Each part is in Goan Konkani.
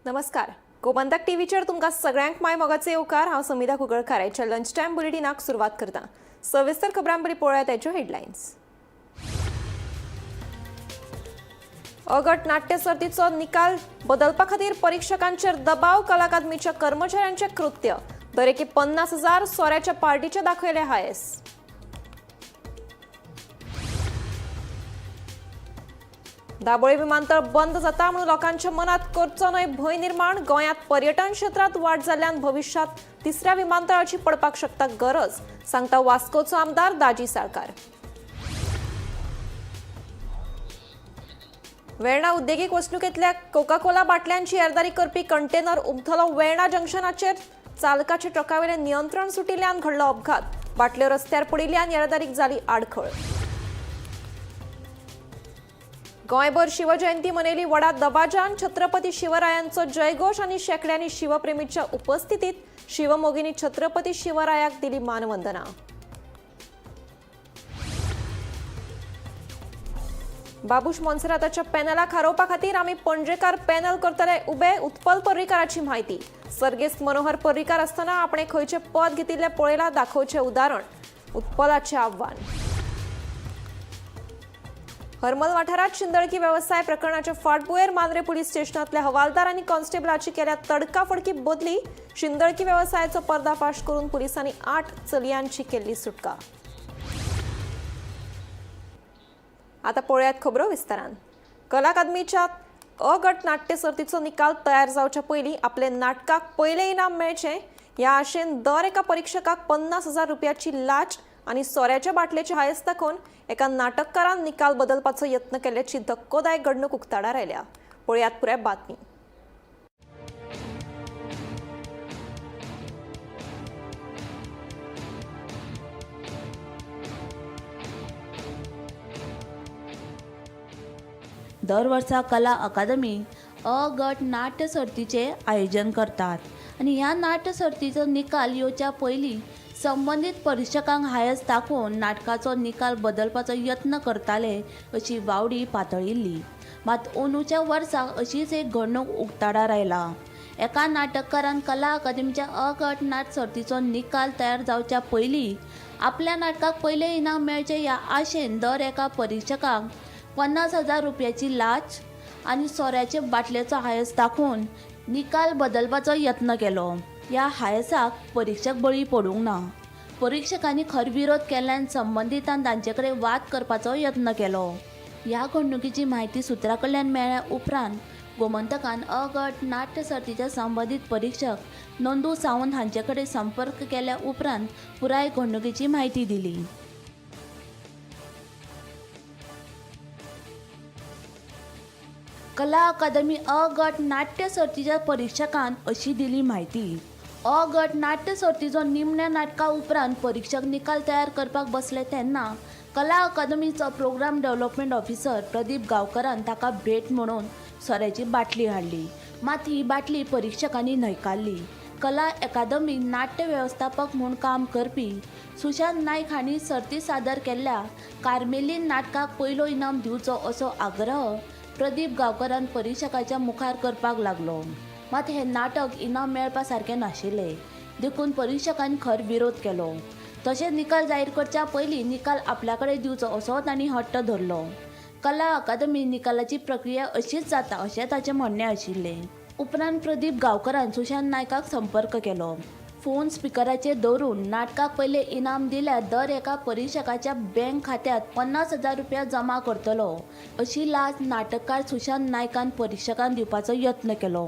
नमस्कार, गोमंतक टीव्हीचेर तुमकां सगळ्यांक माय मोगाचे येवकार. हांव समिधा कुंकळकार. आयच्या लंच टायम बुलेटिनाक सुरवात करता. सविस्तर खबरां पयलीं पळोवया ताच्यो हेडलायन्स. अगट नाट्य सर्तीचो निकाल बदलपा खातीर परीक्षकांचेर दबाव. कला अकादमीच्या कर्मचाऱ्यांचे कृत्य. दरेकी 50,000 सोऱ्याच्या पार्टीचे दाखयले हायस. दाबोळी विमानतळ बंद जाता म्हणून लोकांच्या मनात करचो न्हय भंय निर्माण. गोंयांत पर्यटन क्षेत्रात वाड जाल्ल्यान भविष्यात तिसऱ्या विमानतळाची पडपाक शकता गरज, सांगता वास्कोचो आमदार दाजी साळकार. वेर्णा उद्देगीक वसणुकेंतल्या कोकाकोला बाटल्यांची येरादारी करपी कंटेनर उमथलो वेर्णा जंक्शनाचेर. चालकाचे ट्रकावेलें नियंत्रण सुटिल्ल्यान घडलो अपघात. बाटल्यो रस्त्यार पडिल्ल्यान येरादारीक जाली आडखळ. गोंयभर शिवजयंती मनयली व्हडा दबाजान. छत्रपती शिवरायांचो जयघोष आनी शेंकड्यांनी शिवप्रेमीच्या उपस्थितीत शिवमोगींनी छत्रपती शिवरायाक दिली मानवंदना. बाबूश मोन्सेराताच्या पॅनलाक हारोवपा खातीर आमी पणजेकार पॅनल करतले उबे, उत्पल पर्रीकाराची म्हायती. सर्गेस्त मनोहर पर्रीकार आसतना आपणे खंयचें पद घेतिल्लें पळयलां, दाखोवचें उदाहरण, उत्पलाचें आव्हान. हरमल वाठारात शिंदळकी वेवसाय प्रकरणाच्या फाटभुंयेर मांद्रे पुलीस स्टेशनांतल्या हवालदार आनी कॉन्स्टेबलाची केल्या तडकाफडकी बदली. शिंदळकी वेवसायाचो पर्दाफाश करून पुलिसांनी 8 चलयांची केल्ली सुटका. आता पळयात खबरो विस्तारान. कला अकादमीच्या अ गट नाट्य सर्तीचो निकाल तयार जावच्या पयलीं आपले नाटकाक पयलें इनाम मेळचें ह्या आशेन दर एका परीक्षकाक 50,000 रुपयाची लाच आनी सोऱ्याच्या बाटलेचे हायस दाखोवन एका नाटककारान निकाल बदलपाचो यत्न केल्ल्याची धक्कोदायक घडणूक उक्ताडार आयल्या. पळयात पुराय बातमी. दर वर्सा कला अकादमी अ गट नाट्य सर्तीचें आयोजन करतात आनी ह्या नाट्य सर्तीचो निकाल येवच्या पयलीं संबंदीत परिक्षकांक हायस दाखोवन नाटकाचो निकाल बदलपाचो यत्न करताले अशी वावडी पातळिल्ली. मात अंदूच्या वर्सा अशीच एक घडणूक उक्ताडार आयला. एका नाटककारान कला अकादमीच्या अ गट नाट्य सर्तीचो निकाल तयार जावच्या पयलीं आपल्या नाटकाक पयलें इनाम मेळचें ह्या आशेन दर एका परिक्षकांक 50,000 रुपयाची लाच आनी सोऱ्याचे बाटलेचो हायस दाखोवन निकाल बदलपाचो यत्न केलो. ह्या हायसाक परिक्षक बळी पडूंक ना. परिक्षकांनी खर विरोध केल्ल्यान संबंदितान तांचे कडेन वाद करपाचो यत्न केलो. ह्या घडणुकीची म्हायती सुत्रा कडल्यान मेळ्ळ्या उपरांत गोमंतकान अ गट नाट्य सर्तीचे संबंदीत परिक्षक नंदू सावंत हांचे कडेन संपर्क केल्या उपरांत पुराय घडणुकीची म्हायती दिली. कला अकादमी अ गट नाट्य सर्तीच्या परिक्षकान अशी दिली म्हायती. अ गट नाट्य सर्तीचो निमण्या नाटका उपरांत परिक्षक निकाल तयार करपाक बसले तेन्ना कला अकादमीचो प्रोग्राम डेव्हलपमेंट ऑफिसर प्रदीप गांवकरान ताका भेट म्हणून सोऱ्याची बाटली हाडली. मात ही बाटली परिक्षकांनी न्हयकारली. कला अकादमी नाट्य वेवस्थापक म्हूण काम करपी सुशांत नायक हांणी सर्ती सादर केल्ल्या कार्मेलीन नाटकाक पयलो इनाम दिवचो असो आग्रह प्रदीप गांवकरान परिक्षकाच्या मुखार करपाक लागलो. मात हें नाटक इनाम मेळपा सारकें नाशिल्लें, देखून परिक्षकांनी खर विरोध केलो. तशेंच निकाल जाहीर करच्या पयलीं निकाल आपल्या कडेन दिवचो असो तांणी हट्ट धरलो. कला अकादमी निकालाची प्रक्रिया अशीच जाता अशें ताचें म्हणणें आशिल्लें. उपरांत प्रदीप गांवकरान सुशांत नायकाक संपर्क केलो. फोन स्पिकराचेर दवरून नाटकाक पयलें इनाम दिल्यार दर एका परिक्षकाच्या बँक खात्यांत 50,000 रुपया जमा करतलो अशी लाच नाटककार सुशांत नायकान परिक्षकांक दिवपाचो यत्न केलो.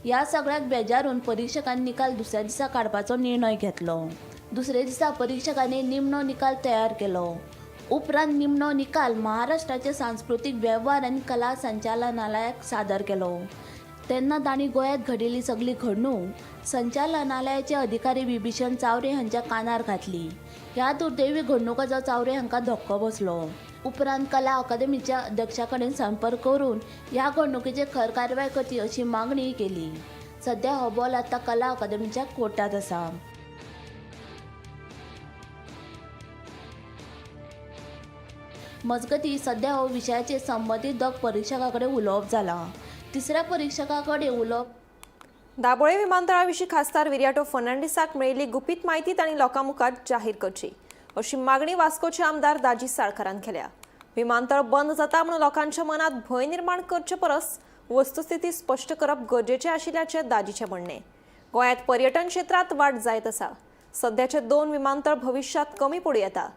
ह्या सगळ्याक बेजारून परिक्षकांनी निकाल दुसऱ्या दिसा काडपाचो निर्णय घेतलो. दुसऱ्या दिसा परिक्षकांनी निमणो निकाल तयार केलो. उपरांत निमणो निकाल महाराष्ट्राचे सांस्कृतीक वेव्हार आनी कला संचालनालयाक सादर केलो. तेन्ना तांणी गोंयांत घडिल्ली सगली घडणूक संचालनालयाचे अधिकारी विभीषण चावरे हांच्या कानार घातली. ह्या दुर्दैवी घडणुकाचो चावरे हांकां धक्को बसलो. उपरांत कला अकादमीच्या अध्यक्षा कडेन संपर्क करून ह्या घडणुकेचेर खर कारवाय करची अशी मागणी केली. सद्या हो बॉल आतां कला अकादमीच्या कोर्टांत आसा. मजगतीं सद्या हो विशयाचेर संबंदीत दोग परिक्षकां कडेन उलोवप जालां. तिसऱ्या परिक्षका कडेन उलोवप दाबोळे विमानतळाविशीं खासदार विरियाटो फर्नांडीसाक मेळिल्ली गुपीत माहिती तांणी लोकां मुखार जाहीर करची अशी मागणी वास्कोचे आमदार दाजी साळकारान केल्या. विमानतळ बंद जाता म्हणून लोकांच्या मनात भंय निर्माण करचे परस वस्तुस्थिती स्पश्ट करप गरजेचें आशिल्ल्याचें दाजीचें म्हणणें. गोंयांत पर्यटन क्षेत्रांत वाड जायत आसा. सद्याचे 2 विमानतळ भविश्यांत कमी पडूं येता.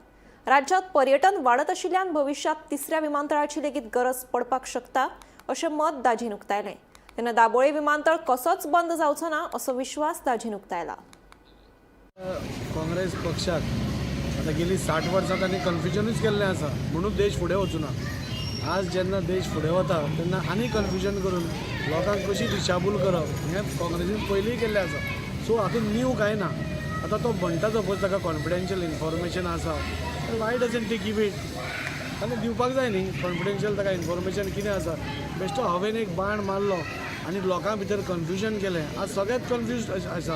राज्यांत पर्यटन वाडत आशिल्ल्यान भविश्यांत तिसऱ्या विमानतळाची लेगीत गरज पडपाक शकता अशें मत दाजीन उक्तायलें. तेन्ना दाबोळे विमानतळ कसोच बंद जावचो ना असो विश्वास दाजीन उक्तायला. काँग्रेस पक्षाक आतां गेली 60 वर्सां तांणी कन्फ्युजनूच केल्लें आसा, म्हणून देश फुडें वचूना. आज जेन्ना देश फुडें वता तेन्ना आनी कन्फ्युजन करून लोकांक कशी दिशाभूल करप हें काँग्रेसीन पयलींय केल्लें आसा. सो हातूंत न्यू कांय ना. आतां तो म्हणटा सपोज ताका कॉन्फिडेन्शियल इन्फॉर्मेशन आसा, why doesn't he give it? ताणें दिवपाक जाय न्ही कॉन्फिडेन्शियल ताका इन्फॉर्मेशन कितें आसा. बेश्टो हवेन एक बाण मारलो आनी लोकां भितर कन्फ्युजन केलें. आज सगळेच कन्फ्यूज आसा.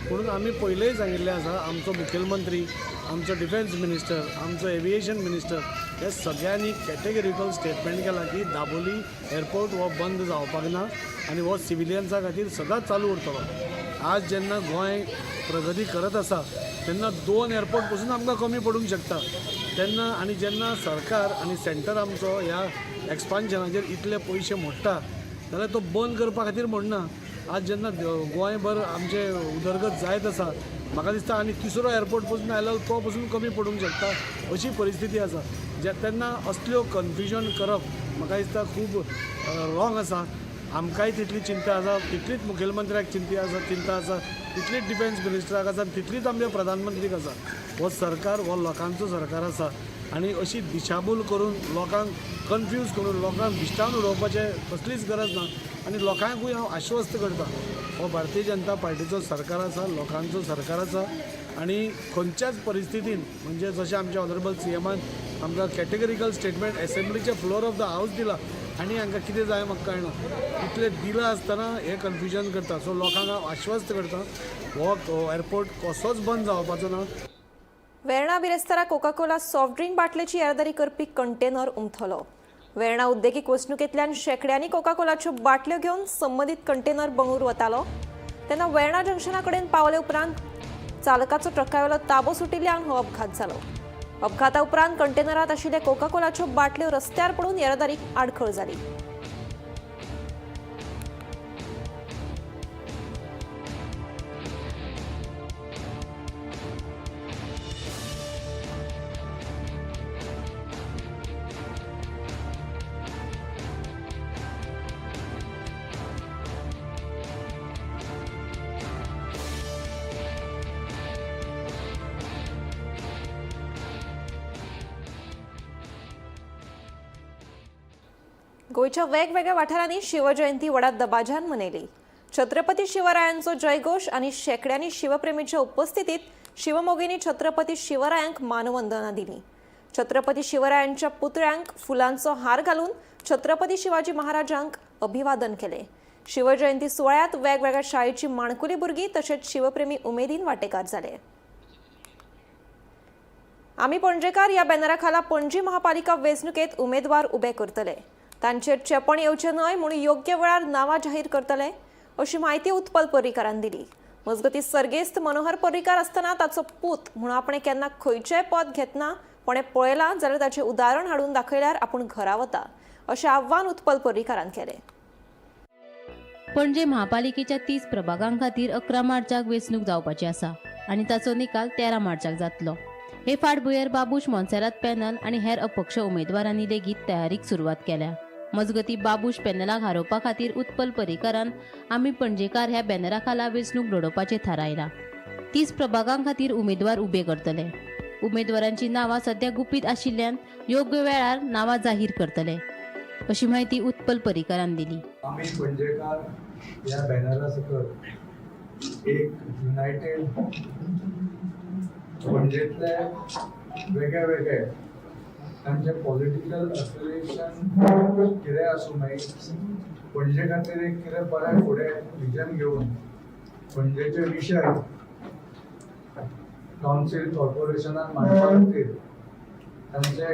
म्हणून आमी पयलींय सांगिल्लें आसा, आमचो मुखेलमंत्री, आमचो डिफेन्स मिनिस्टर, आमचो एविएशन मिनिस्टर हे सगळ्यांनी कॅटेगरिकल स्टेटमेंट केलां की दाबोली एअरपोर्ट हो बंद जावपाक ना आनी हो सिविलियन्सा खातीर सदांच चालू उरतलो. आज जेन्ना गोंय प्रगती करत आसा तेन्ना 2 एअरपोर्ट पसून आमकां कमी पडूंक शकता तेन्ना, आनी जेन्ना सरकार आनी सेंटर आमचो ह्या एक्सपान्शनाचेर इतले पयशे मोडटा जाल्यार तो बंद करपा खातीर म्हणना. आज जेन्ना गोंयभर आमचे उदरगत जायत आसा, म्हाका दिसता आनी तिसरो एअरपोर्ट पसून आयलो तो पसून कमी पडूंक शकता अशी परिस्थिती आसा. जे तेन्ना असल्यो कन्फ्युजन करप म्हाका दिसता खूब रॉंग आसा. आमकांय तितली चिंता आसा, तितलीच मुखेलमंत्र्याक चिंता आसा, तितलीच डिफेन्स मिनिस्टराक आसा, तितलीच आमच्या प्रधानमंत्रीक आसा. हो सरकार हो लोकांचो सरकार आसा आनी अशी दिशाभूल करून लोकांक कन्फ्यूज करून लोकांक भिश्टावन उडोवपाचें कसलीच गरज ना. आनी लोकांकूय हांव आश्वस्त करता, हो भारतीय जनता पार्टीचो सरकार आसा, लोकांचो सरकार आसा आनी खंयच्याच परिस्थितीन म्हणजे जशें आमच्या ऑनरेबल सीएमान आमकां कॅटेगरिकल स्टेटमेंट एसेंब्लीच्या फ्लोर ऑफ the house दिला आनी हांकां कितें जाय म्हाका कळना, इतलें दिलां आसतना हें कन्फ्युजन करता. सो लोकांक हांव आश्वस्त करता, हो एअरपोर्ट कसोच बंद जावपाचो ना. वेर्णा बिरेस्तारा कोकाकोला सॉफ्ट ड्रिंक बाटलेची येरादारी करपी कंटेनर उमथलो. वेर्णा उद्देगीक वसणुकेंतल्यान शेंकड्यांनी कोकाकोलाच्यो बाटल्यो घेवन संबंदीत कंटेनर बंगळूर वतालो तेन्ना वेर्णा जंक्शना कडेन पावले उपरांत चालकाचो ट्रकावेलो ताबो सुटिल्ल्यान हो अपघात जालो. अपघाता उपरांत कंटेनरांत आशिल्ल्या कोकाकोलाच्यो बाटल्यो रस्त्यार पडून येरादारीक आडखळ जाली. गोंयच्या वेगवेगळ्या वाठारांनी शिवजयंती व्हडा दबाज्यान मनयली. छत्रपती शिवरायांचो जयघोश आनी शेंकड्यांनी शिवप्रेमीच्या उपस्थितीत शिवमोगींनी छत्रपती शिवरायांक मानवंदना दिली. छत्रपती शिवरायांच्या पुतळ्यांक फुलांचो हार घालून छत्रपती शिवाजी महाराजांक अभिवादन केलें. शिवजयंती सुवाळ्यांत वेगवेगळ्या शाळेची माणकुली भुरगीं तशेंच शिवप्रेमी उमेदीन वांटेकार जाले. आमी पणजेकार ह्या बॅनरा खाला पणजी महापालिका वेंचणुकेंत उमेदवार उबे करतले. तांचेर चेपण येवचें न्हय म्हूण योग्य वेळार नांवां जाहीर करतले अशी म्हायती उत्पल पर्रीकारान दिली. मजगतीं सर्गेस्त मनोहर पर्रीकार आसतना ताचो पूत म्हूण आपणें केन्ना खंयचेंय पद घेतना कोणें पळयलां जाल्यार ताचें उदाहरण हाडून दाखयल्यार आपूण घरा वता अशें आव्हान उत्पल पर्रीकारान केलें. पणजे महापालिकेच्या 30 प्रभागां खातीर 11 मार्चाक वेंचणूक जावपाची आसा आनी ताचो निकाल 13 मार्चाक जातलो. हे फाटभुंयेर बाबूश मोन्सेरात पॅनल आनी हेर अपक्ष उमेदवारांनी लेगीत तयारीक सुरवात केल्या. मजगती बाबूश पॅनलाक हारोवपा खातीर उत्पल पर्रीकारान आमी पणजेकार ह्या बॅनरा खाला वेंचणूक लडोवपाचें थारायलां. 30 प्रभागां खातीर उमेदवार उबे करतले. उमेदवारांची नांवां सद्या गुपीत आशिल्ल्यान योग्य वेळार नांवां जाहीर करतले अशी म्हायती उत्पल पर्रीकारान दिली. आमी पणजेकार ह्या बॅनरा सकयल एक युनायटेड पणजेंतले वेगळे वेगळे तांचे पॉलिटिकल असोसिएशन कितेंय आसूं मागीर पणजे खातीर एक कितें बरें फुडें विजन घेवन पणजेचे विशय कावन्सील कॉर्पोरेशनान मांडपा खातीर तांचे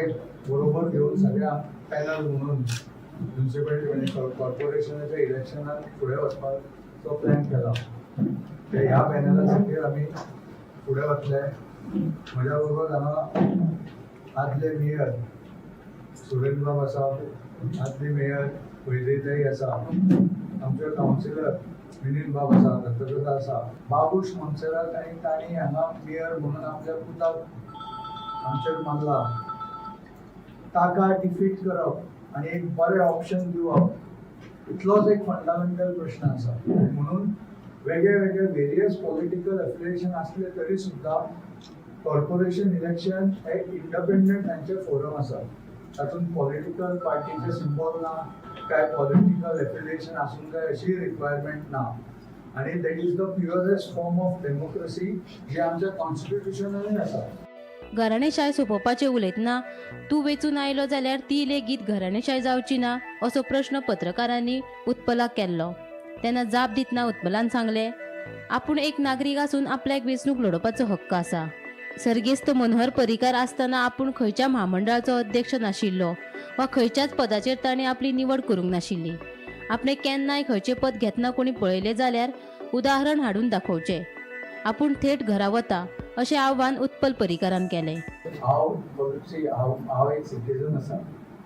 बरोबर घेवन सगळ्या पॅनल म्हणून म्युनिसिपॅलिटी कॉर्पोरेशनाच्या इलेक्शनाक फुडें वचपाचो तो प्लॅन केला. ते ह्या पॅनला खातीर आमी फुडें वतले. म्हज्या बरोबर हांगा आदले मेयर सुरेंद्रबाब आसा, आदली मेयर वैजयताई आसा, आमचे कावन्सिलर विनील बाब आसा, दत्तप्रसाद आसा, बाबूश मोन्सेरात आनी तांणी हांगा मेयर म्हणून आपल्या पुताक आमचेर मारला. ताका डिफीट करप आनी एक बरें ऑप्शन दिवप इतलोच एक फंडामेंटल प्रश्न आसा. म्हणून वेगळे वेगळे वेरियस पॉलिटिकल एफिलिएशन आसले तरी सुद्दां कॉर्पोरेशन इलेक्शन हे इंडिपेंडंट तांचे फोरम आसा. तातूंत पॉलिटिकल पार्टीचे सिम्बॉल ना, काय पॉलिटिकल एफिलिएशन आसूंक जाय अशी रिक्वायरमेंट ना. आनी that is the purest form of democracy जी आमच्या कॉन्स्टिट्युशनानूय आसा. घराणेशाय सोंपोवपाचें उलयतना तूं वेंचून आयलो जाल्यार ती लेगीत घराणेशाय जावची ना असो प्रश्न पत्रकारांनी उत्पलाक केल्लो. तेन्ना जाप दितना उत्पलान सांगलें, आपूण एक नागरीक आसून आपल्याक वेंचणूक लडोवपाचो हक्क आसा. सर्गेस्त मनोहर पर्रीकार आसतना आपूण खंयच्या म्हामंडळाचो अध्यक्ष नाशिल्लो वा खंयच्याच पदाचेर ताणें आपली निवड करूंक नाशिल्ली. आपणें केन्नाय खंयचें पद घेतना कोणी पळयलें जाल्यार उदाहरण हाडून दाखोवचें. आपूण थेट घरा वता अशें आव्हान उत्पल पर्रीकारान केलें. हांव सी हांव हांव एक सिटीजन आसा,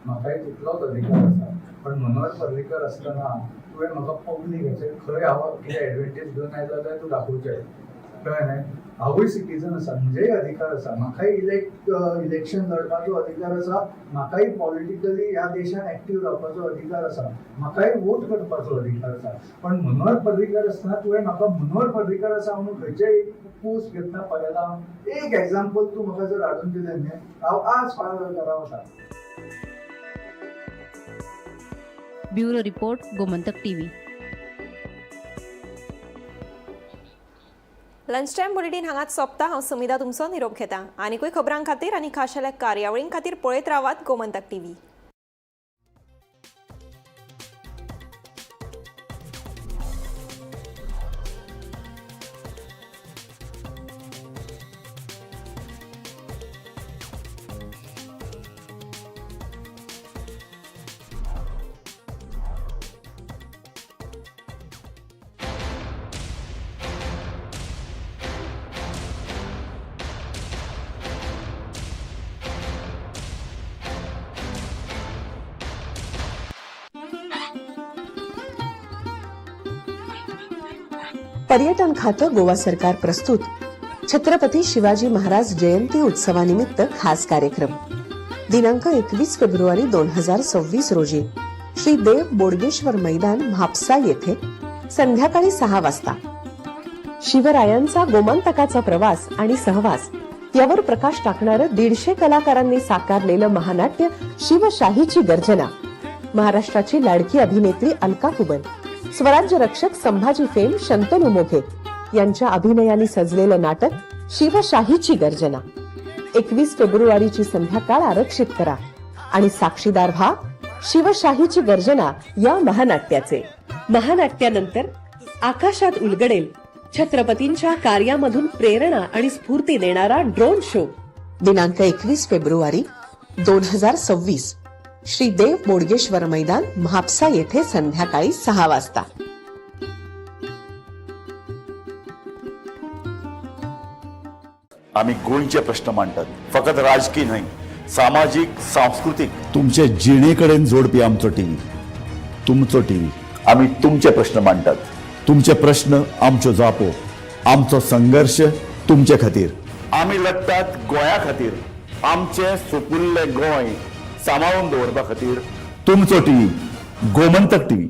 म्हाकाय तितलोच अधिकार आसा. पण मनोहर पर्रीकर आसतना तुवें म्हाका पब्लीक हाचेर खंय हांव कितें एडवांटेज घेवन आयलो जाल्यार तूं दाखोवचें, कळ्ळें न्हय? हांवूय सिटीजन आसा, म्हजेय अधिकार आसा, म्हाकाय इलेक्शन लढपाचो अधिकार आसा, म्हाकाय पॉलिटिकली ह्या देशान एक्टीव रावपाचो अधिकार आसा, म्हाकाय वोट करपाचो अधिकार आसा. पण मनोहर पर्रीकर आसतना तुवें म्हाका मनोहर पर्रीकर आसा म्हणून खंयचेय एक पोस्ट घेतना पळयला? एक एग्जाम्पल तूं म्हाका जर हाडून दिलें न्ही, हांव आज फाल्यां घरा वता. Bureau report, Gomantak TV. Lunch time bulletin हांगाच सोंपता. हांव समिधा तुमचो निरोप घेता. आनीकूय खबरां खातीर आनी खाशेल्या कार्यावळीं खातीर पळयत रावात गोमंतक टीव्ही. पर्यटन खातं, गोवा सरकार प्रस्तुत छत्रपती शिवाजी महाराज जयंती उत्सवानिमित्त खास कार्यक्रम. दिनांक 21 फेब्रुवारी 2026 रोजी श्री देव बोडगेश्वर मैदान, म्हापसा येथे संध्याकाळी 6 वाजता शिवरायांचा गोमांतकाचा प्रवास आणि सहवास यावर प्रकाश टाकणारं 150 कलाकारांनी साकारलेलं महानाट्य शिवशाहीची गर्जना. महाराष्ट्राची लाडकी अभिनेत्री अलका कुबल, स्वराज्य रक्षक संभाजी फेम शंतनू मोघे यांच्या अभिनयाने सजलेलं नाटक शिवशाहीची गर्जना. 21 फेब्रुवारीची संध्याकाळ आरक्षित करा आणि साक्षीदार व्हा शिवशाहीची गर्जना या महानाट्याचे. महानाट्यानंतर आकाशात उलगडेल छत्रपतींच्या कार्यामधून प्रेरणा आणि स्फूर्ती देणारा ड्रोन शो. दिनांक 21 फेब्रुवारी 2026, श्री देव बोडगेश्वर मैदान, म्हापसा येथे संध्याकाळी 6 वाजता. आमी गोंयचे प्रश्न मांडटात, फकत राजकी न्हय, सामाजीक, सांस्कृतीक, तुमचे जिणे कडेन जोडपी आमचो टीव्ही, तुमचो टीव्ही. आमी तुमचे प्रश्न मांडटात. तुमचे प्रश्न, आमच्यो जापो, आमचो संघर्श तुमचे खातीर. आमी लढटात गोंया खातीर, आमचें सुपुल्लें गोंय सांबाळून दवरपा खातीर. तुमचो टीव्ही, गोमंतक टीव्ही.